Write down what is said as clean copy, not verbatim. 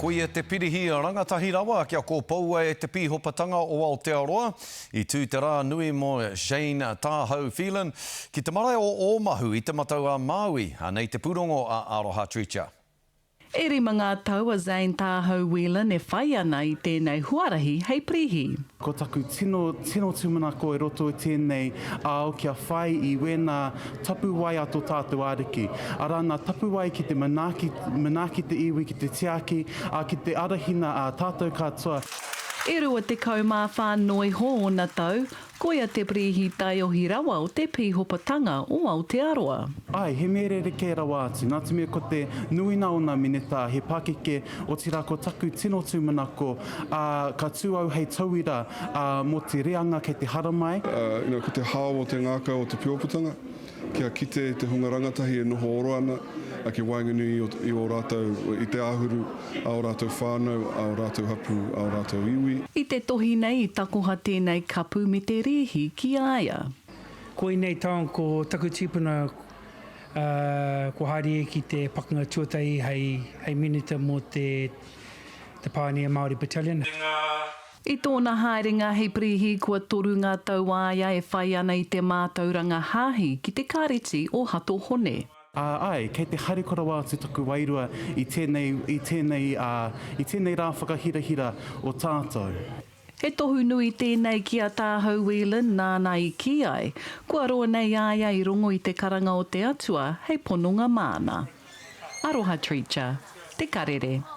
Koia te pirihi rangatahi rawa kia kōpoua e te Pīhopatanga o Aotearoa. I tū te rā nui mō Shane Tāhau Phelan ki te marae o Ōmahu i Te Matau-a-Māui. Anei te pūrongo a Aroha Treacher. E rima ngā tau a Zane Tāhau Whelan e whai ana i tēnei huarahi hei pirihi. Ko taku tino, tino tūmanako i roto i tēnei ao kia whai i wēnā tapuwae a tō tātou Ariki. Arā nā tapuwae ki te manaaki, manaaki te iwi, ki te tiaki, ā, ki te arahina ā tātou katoa. E 24 noa iho ōna tau, Koia te pirihi taiohi rawa o te Pīhopatanga o Aotearoa. Āe, he mea rerekē rawa atu, nā te mea ko te nuina o ngā minita he pakeke, otirā ko taku tino tūmanako, ā, ka tū au hei tauira, ā, mō te reanga kei te haramai. You know, ko te hao o te ngākau o te Pīhopatanga, kia kite i te hunga rangatahi e noho ora ana ki waenganui i ō rātou, i te āhuru a ō rātou whānau, a ō rātou hapū, a ō rātou iwi. I te tohi nei i takoha tēnei kapu me te rīhi ki a ia. Koinei taonga ko taku tipuna kua haere ia ki te pakanga tuatahi hei minita mō te Pioneer Māori Battalion. I tōna haerenga hei pirihi kua toru ngā tau a ia e whai ana i te mātauranga hāhi ki te Kāreti o Hato Hone. Ā, āe, kei te hariko rawa atu taku wairua i tēnei, i tēnei, ā, i tēnei rā whakahirahira o tātou. He tohu nui tēnei ki a Tāhau Whelan nāna i kī ai, kua roa nei a ia i rongo i te karanga o te Atua hei pononga māna. Aroha Treacher. Te Karere.